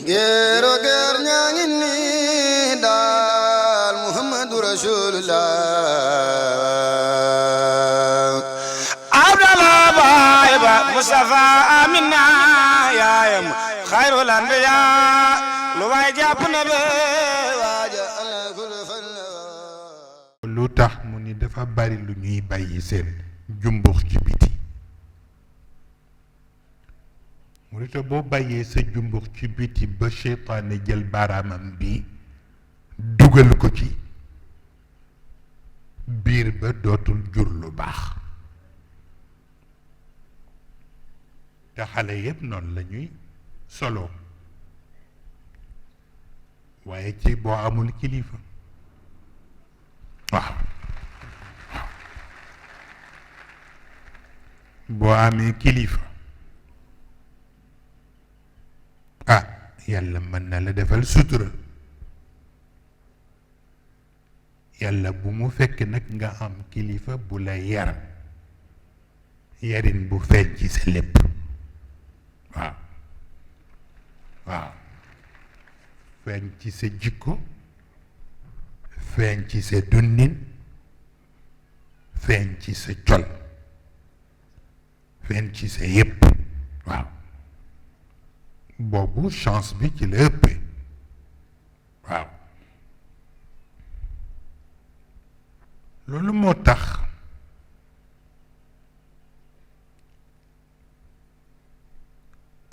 géero géer ñaa ngi nii daal Muhammadu Rasulullah Abdallah baay ba Mustafa Amina yaayam xayrul anbiya lu waay jàpp na be waaja ala kul fan lu tax mu ni dafa bari lu ñuy bàyyi seen jumbux ci biti mu ni te boo bàyyee sa jumbux ci biti ba seytaane jël baaraamam bi dugal ko ci biir ba dootul jur lu baax te xale yépp noonu la ñuy solo waaye ci boo amul kilifa waaw boo amee kilifa ah yàlla mën na la defal sutura yàlla bu mu fekk nag nga am kilifa bu la yar yarin bu feeñ ci sa lépp waaw waaw feeñ ci sa jikko feeñ ci sa dundin feeñ ci sa col feeñ ci sa yépp waaw boobu chance bi ci la ëppee waaw loolu moo tax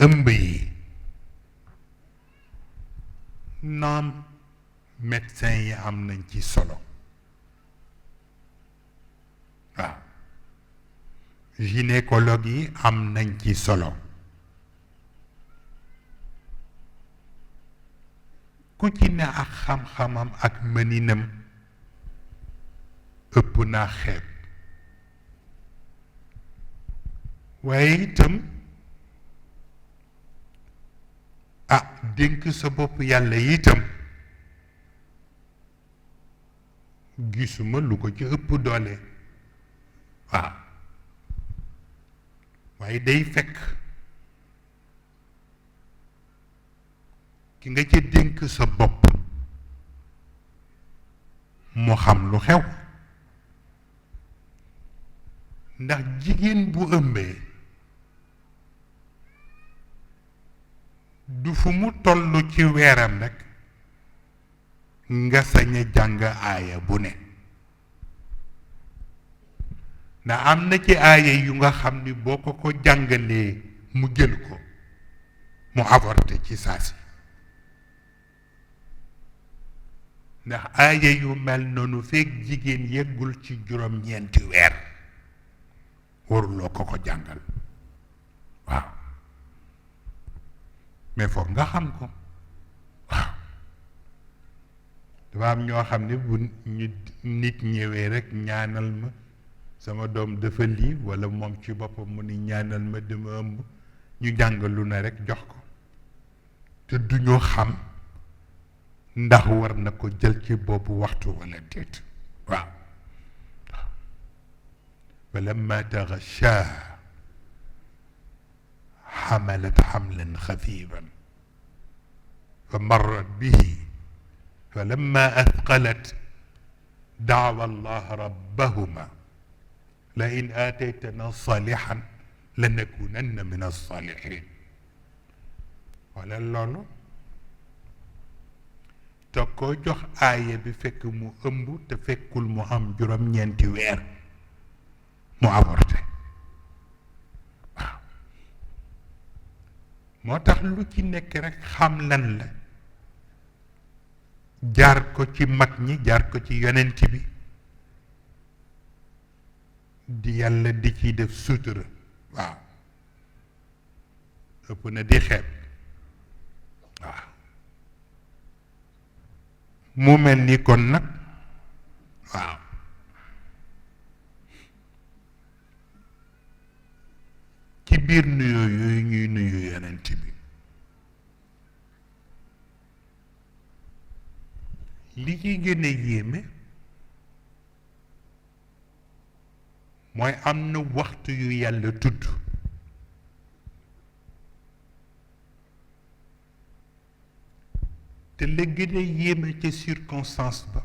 ëmb yi naam médecin yi am nañ ci solo waaw gynécologue yi am nañ ci solo ku ci ne ak xam-xamam ak mëninam ëpp naa xeeb waaye itam dénk sa bopp yàlla itam gisuma lu ko ci ëpp doole waaw waaye day fekk ki nga ca dénk sa bopp mu xam lu xew ndax jigéen bu ëmbee du fu mu toll ci weeram rekk nga sañ a jàng aaya bu ne ndax am na ci aaya yu nga xam ni boo ko ko jàngalee mu jël ko mu avorté ci saasi ndax aaya yu mel noonu fekk jigéen yeggul ci juróom-ñeenti weer waruloo ko ko jàngal waaw mais foog nga xam ko waaw dafa am ñoo xam ne bu ñu nit ñëwee rekk ñaanal ma sama doom dafa lii walla moom ci boppam mu ni ñaanal ma dama ëmb ñu jàng lu ne rekk jox ko te duñu xam ndax war na ko jël ci boobu waxtu walla déet waaw falamma taghashaaha حملت حملا خفيفا فمرت به فلما أثقلت دعوا الله ربهما لئن آتيتنا صالحا لنكونن من الصالحين wala loolu te ko jox aaya bi fekk mu ëmb te fekkul mu am juróom-ñeenti weer mu avorté moo tax lu ci nekk rekk xam lan la jaar ko ci mag ñi jaar ko ci yonent bi di yàlla di ciy def sutura waaw ëpp na di xeeb waaw mu mel ni kon nag waaw ci biir nuyoo yooyu ñuy nuyu yonent bi li ci gën a yéeme mooy am na waxtu yu yàlla tudd te la gën a yéeme ca circonstance ba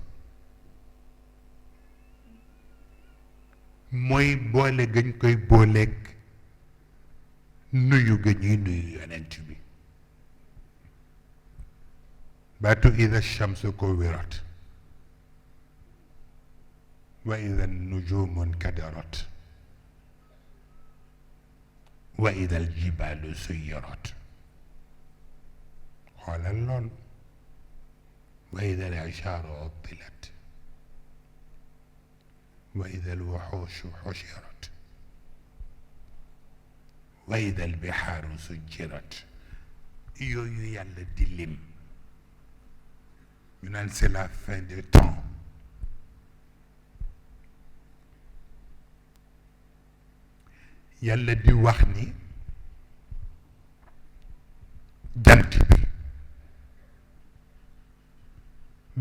mooy boole gañ koy booleeg nuyu ga ñuy nuyu yonent bi baatu ida shamsu kuwirat wa ida nujumu nkadarat wa ida aljibalu suyirat xoolal lool wa ida al-ishaaru uttilat wa ida al-wuxuushu xushirat wa ida al-bihaaru sujjirat yooyu yàlla di lim ñu naan c'est la fin des temps yàlla di wax ni jant bi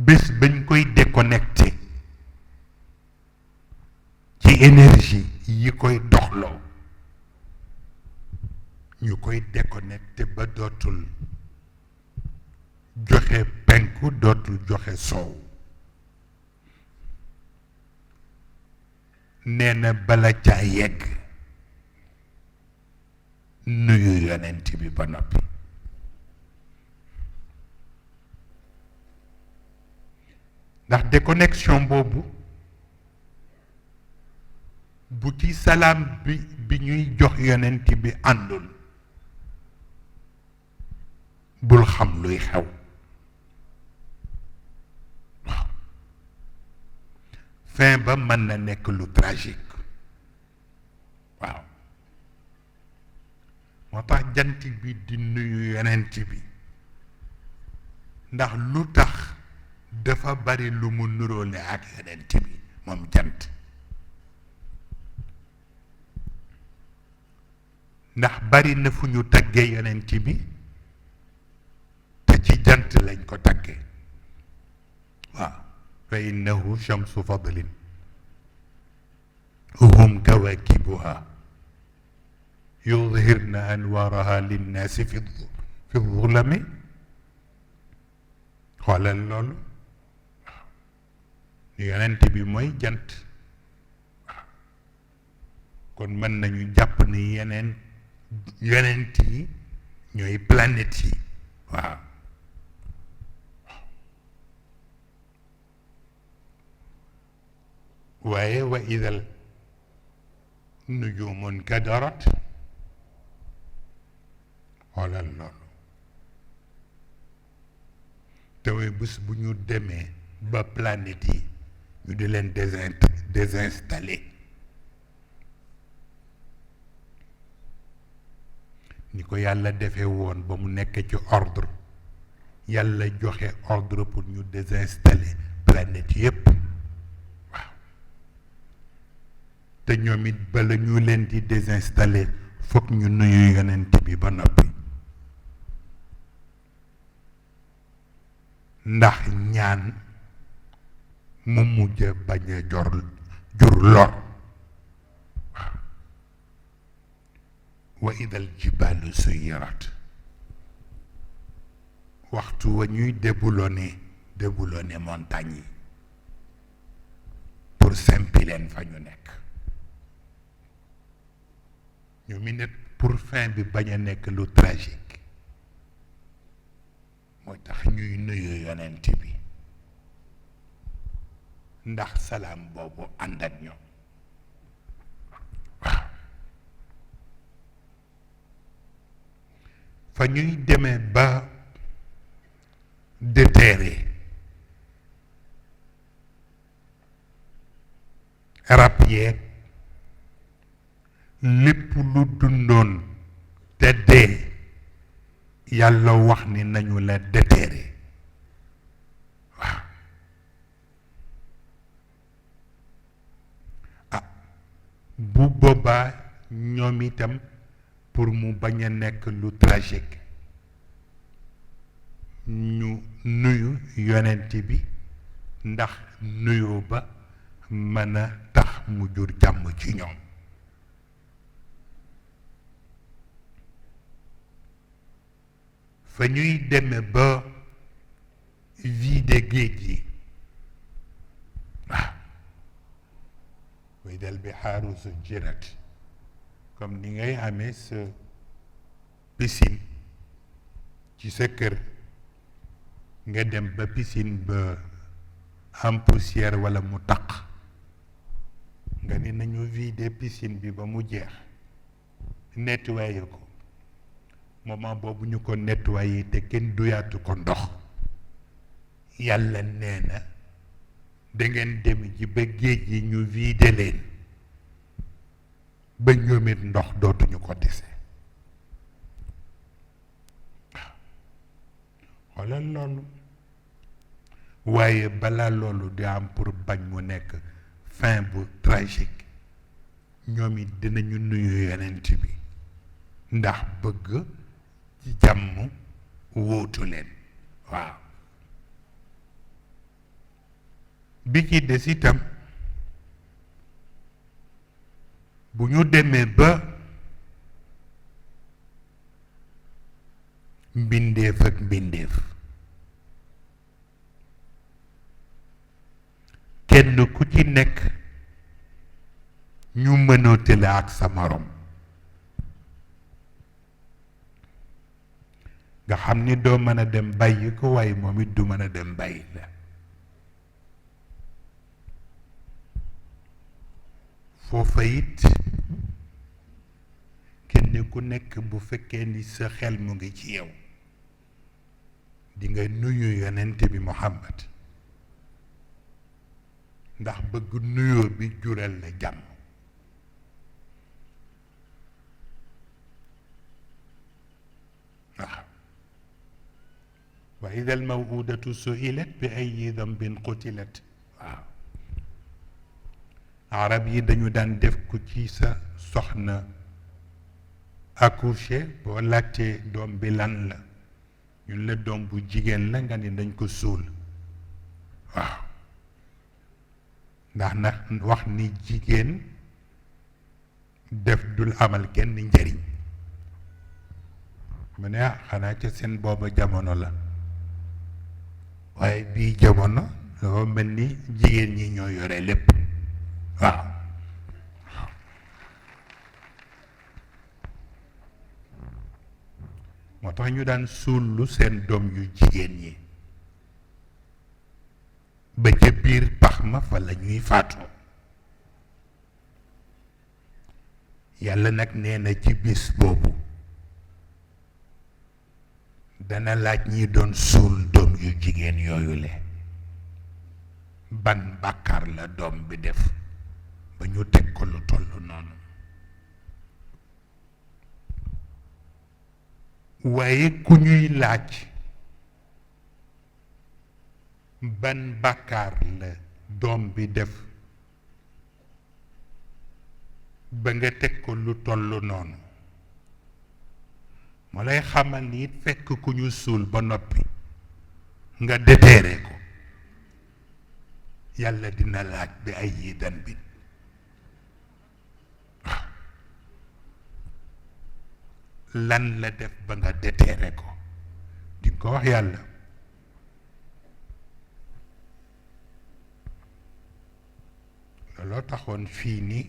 bés bañ koy déconnecté ci énergie yi koy doxloo ñu koy déconnecté ba dootul joxe penku dootul joxe soow nee na bala caa yegg nuyu yonent bi ba noppi ndax déconnexion boobu bu ci salaam bi ñuy jox yonent bi àndul bul xam luy xew waaw fin ba mën na nekk lu tragique waaw moo tax jant bi di nuyu yonent bi ndax lu tax dafa bari lu mu nuróole ak yonent bi moom jant ndax bari na fu ñu taggee yonent bi te ci jant lañ ko taggee waaw fa innahu shamsu fadlin hum kawakibuha yudhirna anwaraha linnaasi fi zulami xoolal loolu yonent bi mooy jant waaw kon mën nañu jàpp ni yeneen yonent yi ñooy planètes yi waaw waaye wa idal nujumu nkadarat xoolal loolu te way bés bu ñu demee ba planètes yi ñu di leen désinstallé ni ko yàlla defee woon ba mu nekk ci ordre yàlla joxe ordre pour ñu désinstaller planète yépp waaw te ñoom it bala ñu leen di désinstaller foog ñu nuyu yonent bi ba noppi ndax ñaan mu mujj bañ a jur lor waaw wa idal jibaalu suyirat waxtu wa ñuy déboulonné montagne yi pour sempi leen fa ñu nekk ñu mi net pour fin bi bañ a nekk lu tragique mooy tax ñuy nuyu yonent bi ndax salaam boobu ànd ak ñoom waaw fa ñuy demee ba déterré rab yeeg lépp lu dundoon te dee yàlla wax ni nañu la déterré waaw bu boobaa ñoom itam pour mu bañ a nekk lu tragique ñu nuyu yonent bi ndax nuyoo ba mën a tax mu jur jàmm ci ñoom fa ñuy deme ba vide géej yi waaw way dal bi xaaru su jirat comme ni ngay amee sa piscine ci sa kër nga dem ba piscine ba am poussière walla mu taq nga ni nañu vider piscine bi ba mu jeex nettoyer ko moment boobu ñu ko nettoyer te kenn duyaatu ko ndox yàlla nee na dangeen dem ji ba géej yi ñu vider leen ba ñoomit ndox dootuñu ko dese xoolal loolu waaye balaa loolu di am pour bañ mu nekk fin bu tragique ñoom it dinañu nuyu yonent bi ndax bëgg ci jàmm wóotu leen waaw bi ci des itam bu ñu demee ba mbindeef ak mbindeef kenn ku ci nekk ñu mënoote la ak sa morom nga xam ni doo mën a dem bàyyi ko waaye moom it du mën a dem bàyyi la foofa it kenn ku nekk bu fekkee ni sa xel mu ngi ci yow di nga nuyu yonent bi Muhammad ndax bëgg nuyoo bi jural la jàmm waaw wa ida al mawudatu suilat bi ay dambin qutilat waaw arab yi dañu daan def ku ci sa soxna accouché boo laajtee doom bi lan la ñun la doom bu jigéen la nga ni dañ ko suul waaw ndax nag wax ni jigéen def dul amal kenn njëriñ mu ne xanaa ca seen booba jamono la waaye bii jamono dafa mel ni jigéen ñi ñoo yore lépp waaw moo tax ñu daan suulu seen doom yu jigéen ñi ba ca biir pax ma fa la ñuy faatoo yàlla nag nee na ci bis boobu dana laaj ñi doon suul doom yu jigéen yooyu le ban bàkkaar la doom bi def ba ñu teg ko lu toll noonu waaye ku ñuy laaj ban bàkkaar la doom bi def ba nga teg ko lu toll noonu moo lay xamal ni it fekk ku ñu suul ba noppi nga déterré ko yàlla dina laaj bi ay yi dan bi lan la def ba nga déterré ko di ko wax yàlla looloo taxoon fii nii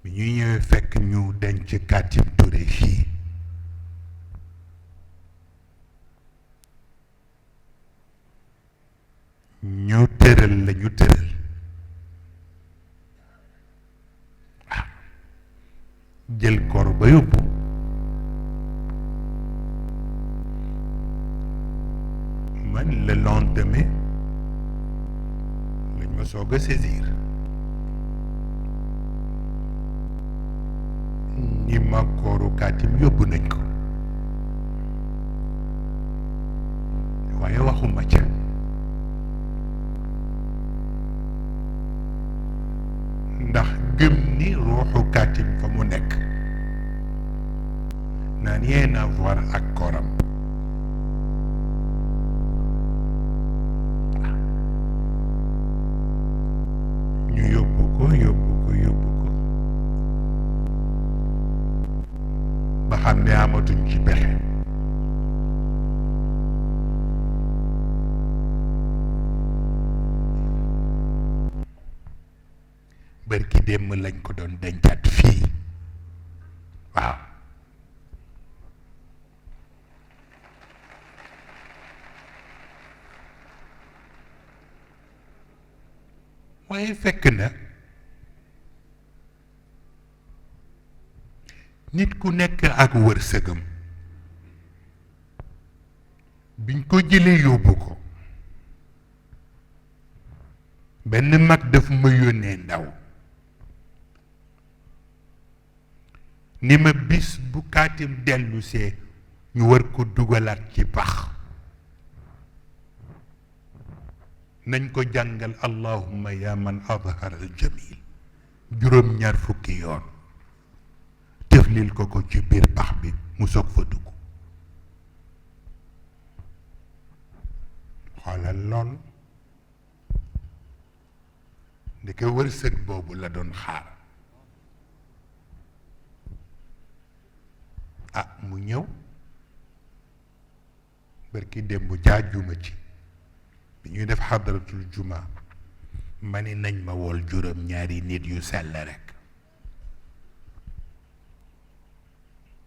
bi ñuy ñëwee fekk ñu denc Katim Touré fii ñu tëral la ñu tëral jël kor ba yóbbu man le lendemain lañ ma soog a saisir ni ma kooru Katim yóbbu nañ ko waaye waxuma ca ndax gëm ni ruuxu Katim fa mu nekk n'a rien à voir ak kooram ñu yóbbu ko ba xam ne amatuñ ci pexe démb lañ ko doon dencaat fii waaw waaye fekk na nit ku nekk ak wërsëgam biñ ko jëlee yóbbu ko benn mag daf ma yónnee ndaw ni ma bis bu kaatim dellusee ñu war ko dugalaat ci pax nañ ko jàngal allahumma ya man adhara al jamil juróom-ñaar fukki yoon tëflil ko ko ci biir pax bi mu soog fa dugg xoolal lool ndeke wërsëg boobu la doon xaar ah mu ñëw barki démb jaajuma ci bi ñuy def xadaratul juma ma ni nañ ma wool juróom-ñaari nit yu sell rekk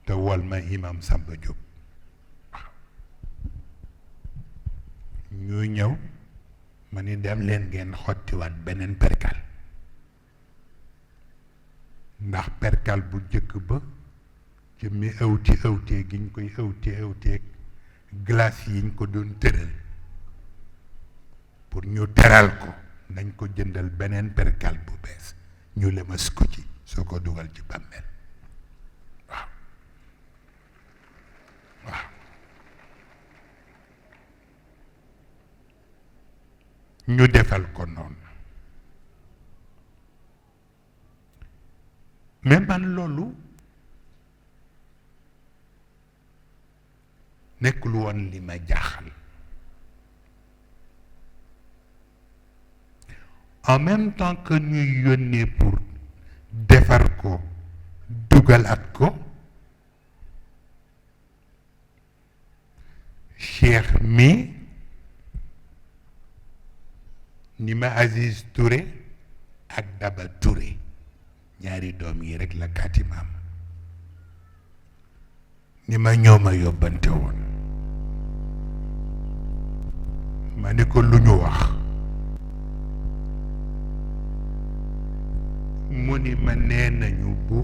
te wol ma imam Samba Diop ñu ñëw ma ni dem leen ngeen xottiwaat beneen perkal ndax perkal bu jëkk ba ci mi ëwtee gi ñu koy ëwtee glace yi ñu ko doon tëral pour ñu teral ko nañ ko jëndal beneen perkal bu bees ñu lemas ko ci soo ko dugal ci bàmmeel waaw waaw ñu defal ko noonu mais man loolu nekkul woon li ma jaaxal en même temps que ñuy yónnee pour defar ko dugalaat ko Cheikh mi ni ma Aziz Touré ak Daba Touré ñaari doom yi rek la kaatimaam ni ma ñoo ma yóbbante woon ma ni ko lu ñu wax mu ni ma nee nañu bu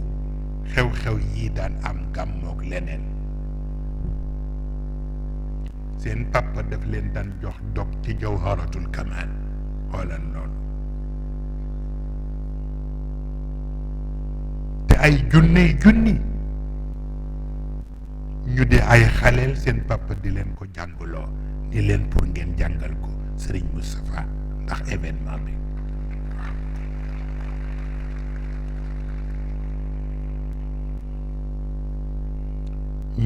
xew-xew yi daan am gàmmook leneen seen papa daf leen daan jox dog ci jawharatul kamal xoolal loolu te ay junni ñu di ay xaleel seen papa di leen ko jàngaloo ni leen pour ngeen jàngal ko Serigne Moustapha ndax événement bi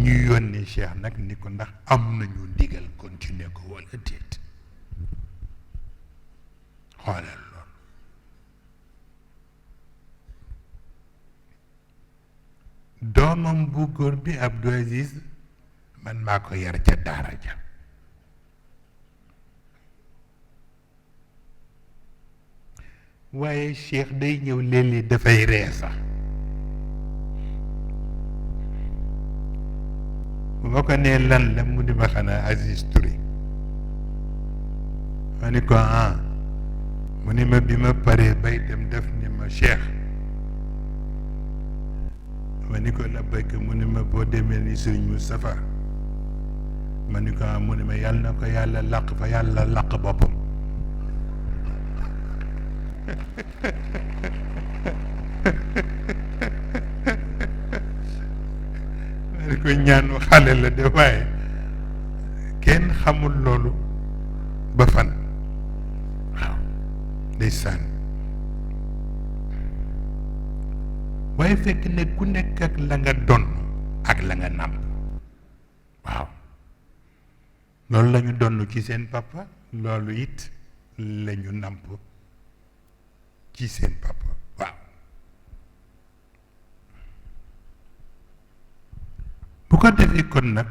ñu yónni Cheikh nag ni ko ndax am nañu ndigal continuer ko wala déet xoolal loolu doomam bu góor bi Abdou Aziz man maa ko yar ca daara ja waaye Cheikh day ñëw léeg-léeg dafay ree sax bu ma ko nee lan la mu di ma xanaa Aziz Touré ma ni ko mu ni ma bi ma paree bay dem def ni ma Cheikh ma ni ko la béykat mu ni ma boo demee ni Serigne Moustapha ma ni ko mu ni ma yàlla na ko yàlla làq fa yàlla làq boppam ma ni ko ñaanu xale la de waaye kenn xamul loolu ba fan waaw ndeysaan waaye fekk ne ku nekk ak la nga donn ak la nga nàmp waaw loolu la ñu donn ci seen papa loolu it la ñu nàmp ci seen papa waaw bu ko defee kon nag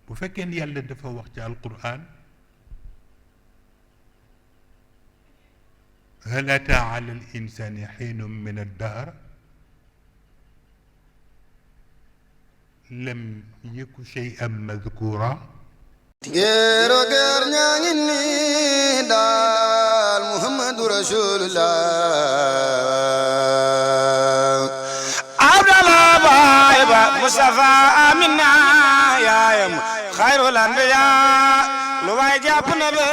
bu fekkee ni yàlla dafa wax ci alquran هل أتى على الإنسان حين من الدهر لم يكن شيئا مذكورا géero géer ñaa ngi nii daal Muhammadu Rasulullah Abdallah baay ba Mustafa Amina yaayam xayrul anbiya lu waay jàpp na be